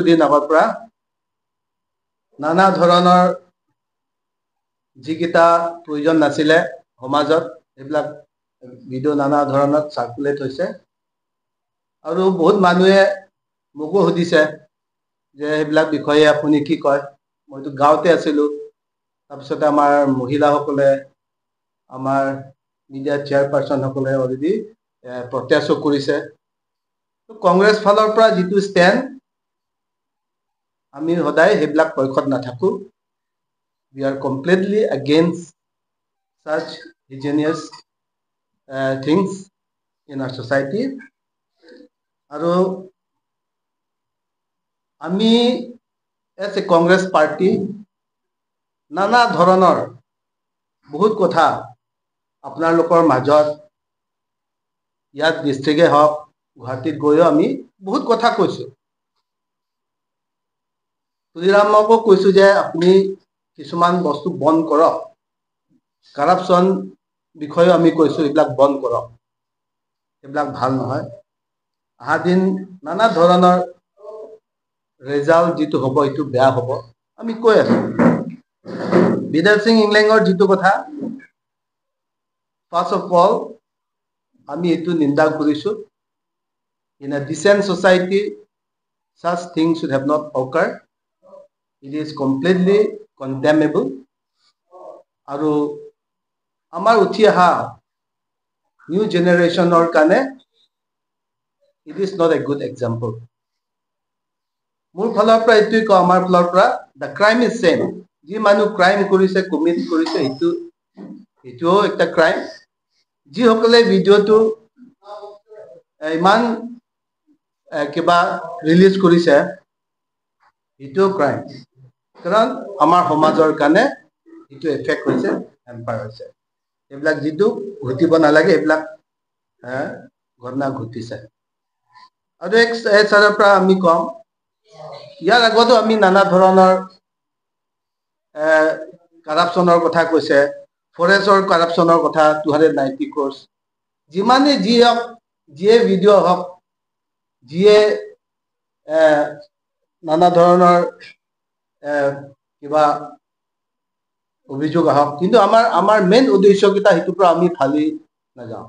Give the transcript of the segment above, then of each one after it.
দিন আগৰ পৰা নানা ধৰণৰ যিকেইটা প্ৰয়োজন নাছিলে সমাজত, সেইবিলাক ভিডিঅ' নানা ধৰণত চাৰ্কুলেট হৈছে। আৰু বহুত মানুহে মোকো সুধিছে যে সেইবিলাক বিষয়ে আপুনি কি কয়। মইতো গাঁৱতে আছিলোঁ। তাৰপিছতে আমাৰ মহিলাসকলে, আমাৰ মিডিয়া চেয়াৰপাৰ্চনসকলে অলৰেডি প্ৰটেষ্টো কৰিছে। কংগ্ৰেছ ফালৰ পৰা যিটো ষ্টেণ্ড, আমি সদায় সেইবিলাক পক্ষত নাথাকোঁ। We are completely against such heinous things in our society. আৰু আমি এজ এ কংগ্ৰেছ পাৰ্টি নানা ধৰণৰ বহুত কথা আপোনালোকৰ মাজত, ইয়াত ডিষ্ট্ৰিক্টে হওক, গুৱাহাটীত গৈও আমি বহুত কথা কৈছোঁ। তুলিৰামকো কৈছোঁ যে আপুনি কিছুমান বস্তু বন্ধ কৰক। কাৰাপশ্যন বিষয়েও আমি কৈছোঁ, এইবিলাক বন্ধ কৰক, এইবিলাক ভাল নহয়। অহা দিন নানা ধৰণৰ ৰেজাল্ট যিটো হ'ব, সেইটো বেয়া হ'ব, আমি কৈ আছোঁ। বিদেশ সিং ইংলেঙৰ যিটো কথা, ফাৰ্ষ্ট অফ অল আমি এইটো নিন্দা কৰিছোঁ। In a decent society, such things should have not occur. It is completely condemnable. আৰু আমাৰ উঠি অহা নিউ জেনেৰেশ্যনৰ কাৰণে it is not a good example. মোৰ ফালৰ পৰা এইটোৱে কওঁ, আমাৰ ফালৰ পৰা the crime is same. যি মানুহ ক্ৰাইম কৰিছে, কমিট কৰিছে, সেইটোও এটা ক্ৰাইম। যিসকলে ভিডিঅ'টো ইমান কিবা ৰিলিজ কৰিছে, সেইটোও ক্ৰাইম। কাৰণ আমাৰ সমাজৰ কাৰণে সেইটো এফেক্ট হৈছে, হেম্পাৰ হৈছে। এইবিলাক যিটো ঘটিব নালাগে, এইবিলাক ঘটনা ঘটিছে। আৰু এক চাইডৰ পৰা আমি কম, ইয়াৰ আগতো আমি নানা ধৰণৰ কাৰাপশ্যনৰ কথা কৈছে, ফৰেষ্টৰ কাৰাপশ্যনৰ কথা, 290 ক্ৰ'ৰ্ছ। যিমানে যি হওক, যিয়ে ভিডিঅ' হওক, যিয়ে নানা ধৰণৰ কিবা অভিযোগ আহক, কিন্তু আমাৰ মেইন উদ্দেশ্যকেইটা, সেইটোৰ পৰা আমি ফালি নাযাওঁ।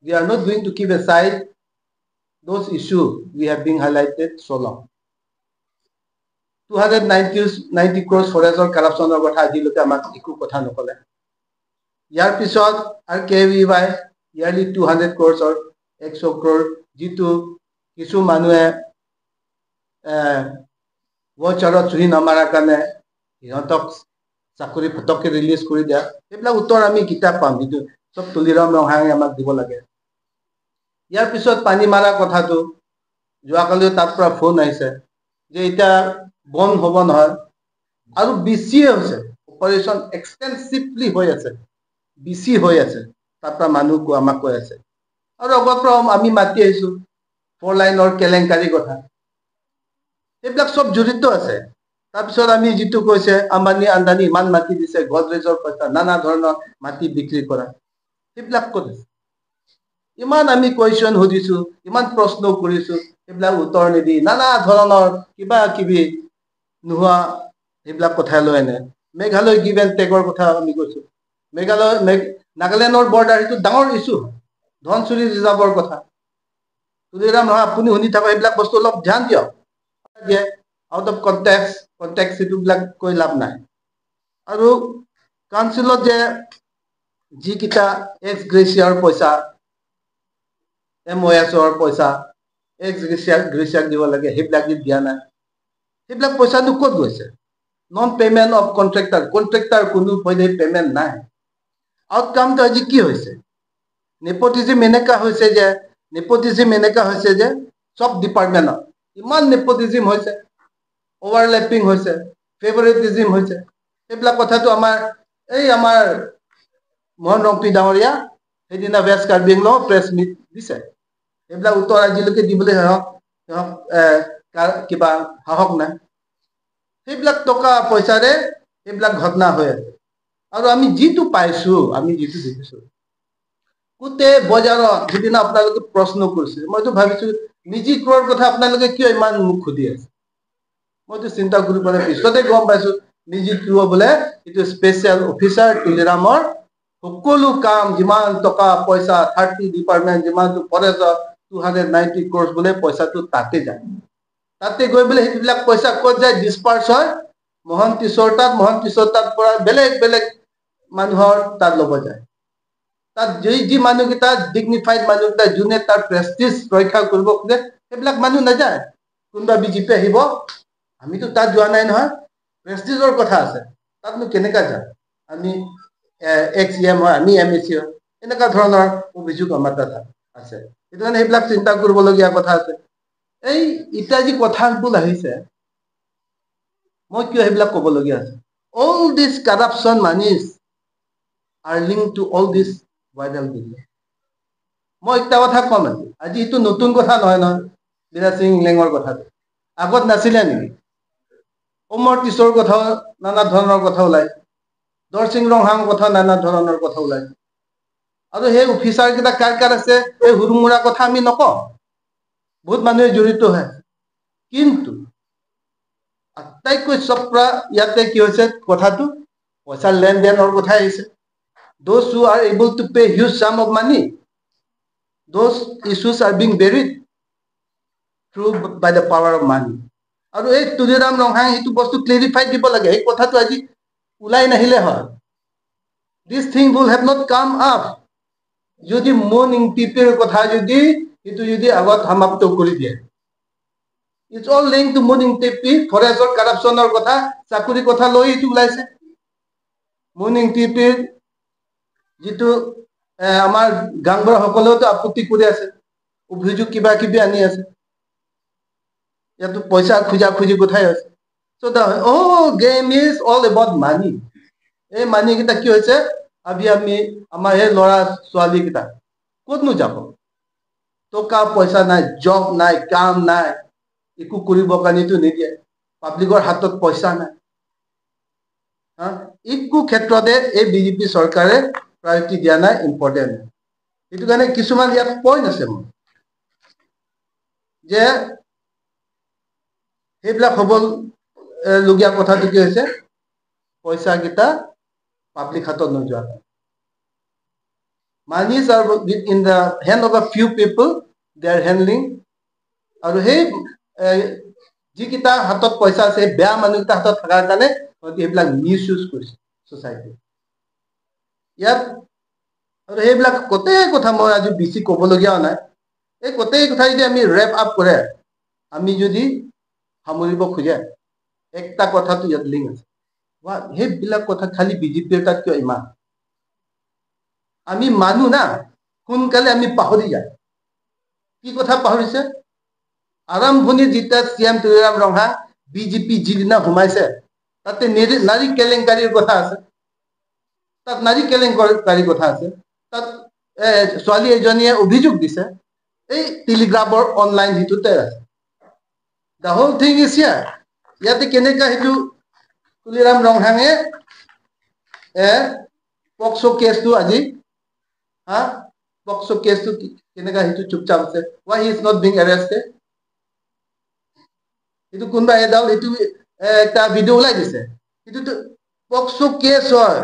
We are not going to keep aside those issue we have been highlighted so long. 290 crores ফৰেষ্টৰ কাৰাপশ্যনৰ কথা আজিলৈকে আমাক একো কথা নক'লে। ইয়াৰ পিছত আৰু কেভিৱাই ইয়াৰলি 200 ক্ৰ'ৰ্ছৰ, 100 ক্ৰ'ৰ যিটো কিছু মানুহে ভাউচাৰত চহী নামাৰাৰ কাৰণে সিহঁতক চাকৰি ফটককৈ ৰিলিজ কৰি দিয়া, সেইবিলাক উত্তৰ আমি কিতাপ পাম? যিটো চব তুলিৰাম ৰংহাঙে আমাক দিব লাগে। ইয়াৰ পিছত পানী মাৰা কথাটো, যোৱাকালিও তাৰ পৰা ফোন আহিছে যে এতিয়া বন্ধ হ'ব নহয়, আৰু বেছিয়ে হৈছে, অপাৰেশ্যন এক্সটেনচিভলি হৈ আছে, বেছি হৈ আছে, তাৰ পৰা মানুহ আমাক কৈ আছে। আৰু আগৰ পৰা আমি মাতি আহিছোঁ ফ'ৰ লাইনৰ কেলেংকাৰী কথা, সেইবিলাক চব জড়িত আছে। তাৰপিছত আমি যিটো কৈছে, আম্বানী আন্দানী ইমান মাটি দিছে, গডৰেজৰ পইচা, নানা ধৰণৰ মাটি বিক্ৰী কৰা, সেইবিলাক ক'ত আছে? ইমান আমি কুৱেশ্যন সুধিছো, ইমান প্ৰশ্ন কৰিছো, সেইবিলাক উত্তৰ নিদি নানা ধৰণৰ কিবা কিবি নোহোৱা সেইবিলাক কথা লৈ আনে। মেঘালয় গিভ এণ্ড টেকৰ কথা আমি কৈছো। মেঘালয়, নাগালেণ্ডৰ বৰ্ডাৰ, সেইটো ডাঙৰ ইছ্যু, ধনচিৰি ৰিজাৰ্ভৰ কথা। তুলিৰাম নহয়, আপুনি শুনি থাকক, এইবিলাক বস্তু অলপ ধ্যান দিয়ক। দিয়ে আউট অফ কণ্টেক্সট, সেইটোবিলাক কৈ লাভ নাই। আৰু কাউন্সিলত যে যিকেইটা এক্স গ্ৰেচিয়াৰ পইচা, এম অ' এছৰ পইচা এক্স গ্ৰেচিয়াক দিব লাগে, সেইবিলাক দিয়া নাই, সেইবিলাক পইচাটো ক'ত গৈছে? Non payment of contractor, contractor কোনো পে'মেণ্ট নাই। আউটকামটো আজি কি হৈছে? নেপটিজিম এনেকা হৈছে যে চব ডিপাৰ্টমেণ্টত ইমান নেপটিজিম হৈছে, অভাৰলেপিং হৈছে, ফেভাৰিটিজিম হৈছে। সেইবিলাক কথাটো আমাৰ মোহন ৰংপি ডাঙৰীয়া সেইদিনা West Karbi Anglong press meet দিছে। সেইবিলাক উত্তৰ আজিলৈকে দিবলৈ সিহঁত কিবা সাহস নাই। সেইবিলাক টকা পইচাৰে সেইবিলাক ঘটনা হৈ আছে। আৰু আমি যিটো পাইছো, আমি যিটো দেখিছো গোটেই বজাৰত, সিদিনা আপোনালোকে প্ৰশ্ন কৰিছে, মইতো ভাবিছো মিজিক ৰোডৰ কথা আপোনালোকে কিয় ইমান মোক সুধি আছে? মইতো চিন্তা কৰি পেলাই পিছতে গম পাইছো, মিজিটো বোলে এইটো স্পেচিয়েল অফিচাৰ তুলিৰামৰ সকলো কাম, যিমান টকা পইচা 30 ডিপাৰ্টমেণ্ট, যিমানটো ফৰেষ্টৰ 290 ক্ৰ'ৰ্ছ বোলে পইচাটো তাতে যায়। তাতে গৈ বোলে সেইবিলাক পইচা ক'ত যায়, ডিছপাৰ্চ হয় মোহন টিছৰ তাত। মোহন টিছৰ তাত পৰা বেলেগ বেলেগ মানুহৰ তাত ল'ব যায়। তাত যি যি মানুহকেইটা, ডিগনিফাইড মানুহকেইটা, যোনে তাৰ প্ৰেষ্টিজ ৰক্ষা কৰিব খোজে, সেইবিলাক মানুহ নাযায়। কোনোবা বিজেপি আহিব, আমিতো তাত যোৱা নাই নহয়, প্ৰেষ্টিজৰ কথা আছে, তাতনো কেনেকা যাম, আমি এক্স ই এম হয়, আমি এম এ চি হয়, এনেকুৱা ধৰণৰ অভিযোগ আমাৰ তাত আছে। সেইটো কাৰণে সেইবিলাক চিন্তা কৰিবলগীয়া কথা আছে। এই এতিয়া যি কথাবোৰ আহিছে, মই কিয় সেইবিলাক ক'বলগীয়া আছে? All this corruption moneys are link to all this viral video. মই একটা কথা ক'ম আজি। আজি এইটো নতুন কথা নহয় নহয়, বিৰাজ সিং ইংলেঙৰ কথাটো আগত নাছিলে নেকি? অমৰ টিছৰ কথাও নানা ধৰণৰ কথা ওলায়, দৰচিং ৰংহাং কথা নানা ধৰণৰ কথা ওলায়। আৰু সেই অফিচাৰ কেইটা কাৰ কাৰ আছে, এই হুৰুমুৰা কথা আমি নকওঁ, বহুত মানুহে জড়িত হৈ আছে। কিন্তু আটাইতকৈ চব পৰা ইয়াতে কি হৈছে, কথাটো পইচাৰ লেনদেনৰ কথাই আহিছে। Those who are able to pay huge sum of money, those issues are being buried through by the power of money. আৰু এই তুলিৰাম ৰংহাং সেইটো বস্তু ক্লেৰিফাই দিব লাগে। সেই কথাটো আজি ওলাই নাহিলে হয়, this thing will have not come up, যদি মুন ইংটিপিৰ কথা যদি সেইটো যদি আগত সমাপ্ত কৰি দিয়ে। It's all link to মুন ইংটিপি। ফৰেষ্টৰ কাৰাপশ্যনৰ কথা, চাকৰি কথা লৈ এইটো ওলাইছে। মুন ইংটিপিৰ যিটো আমাৰ গাঁওবুঢ়াসকলেওতো আপত্তি কৰি আছে, অভিযোগ কিবা কিবি আনি আছে, ইয়াতো পইচা খোজা খুজি কথাই আছে। So the whole game is all about money. এই মানিকেইটা কি হৈছে, আজি আমি আমাৰ সেই ল'ৰা ছোৱালীকেইটা ক'তনো যাব? টকা পইচা নাই, জব নাই, কাম নাই, একো কৰিবৰ কাৰণেতো নিদিয়ে, পাব্লিকৰ হাতত পইচা নাই। হা, একো ক্ষেত্ৰতে এই বিজেপি চৰকাৰে প্ৰায়ৰিটি দিয়া নাই, ইম্পৰ্টেণ্ট। সেইটো কাৰণে কিছুমান ইয়াত পইণ্ট আছে মোৰ যে সেইবিলাক হ'বলগীয়া কথাটো কি হৈছে, পইচাকেইটা পাব্লিক হাতত নোযোৱা। Moneys are in the hand of a few people, they are handling. আৰু সেই যিকেইটা হাতত পইচা আছে, সেই বেয়া মানুহকেইটা হাতত থকাৰ কাৰণে সিহঁতি সেইবিলাক মিছ ইউজ কৰিছে ছ'চাইটি ইয়াত। আৰু সেইবিলাক গোটেই কথা মই আজি বেছি ক'বলগীয়াও নাই। এই গোটেই কথা যদি আমি ৰেপ আপ কৰে, আমি যদি সামৰিব খোজে, একটা কথাটো ইয়াত লিংক আছে। সেইবিলাক কথা খালি বিজেপিৰ তাত কিয় ইমান? আমি মানুহ না, সোনকালে আমি পাহৰি যায়। কি কথা পাহৰিছে? আৰম্ভণি যেতিয়া C M Tuliram Ronghang BJP যিদিনা সোমাইছে, তাতে নাৰী কেলেংকাৰীৰ কথা আছে, তাত নাৰী কেলেংকাৰীৰ কথা আছে। তাত ছোৱালী এজনীয়ে অভিযোগ দিছে, এই টেলিগ্ৰাফৰ অনলাইন সেইটোতে আছে। The whole thing is here. ইয়াতে কেনেকা সেইটো তুলিৰাম ৰংহাঙে পক্সো কেছটো আজি, হা, পক্সো কেছটো কেনেকা সেইটো চুপচাপ আছে? Why he is not being arrested? সেইটো কোনোবা এডাল সেইটো এটা ভিডিঅ' ওলাই দিছে, সেইটোতো পক্সো কেছ হয়।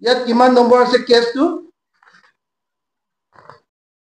ইয়াত কিমান নম্বৰ আছে কেছটো?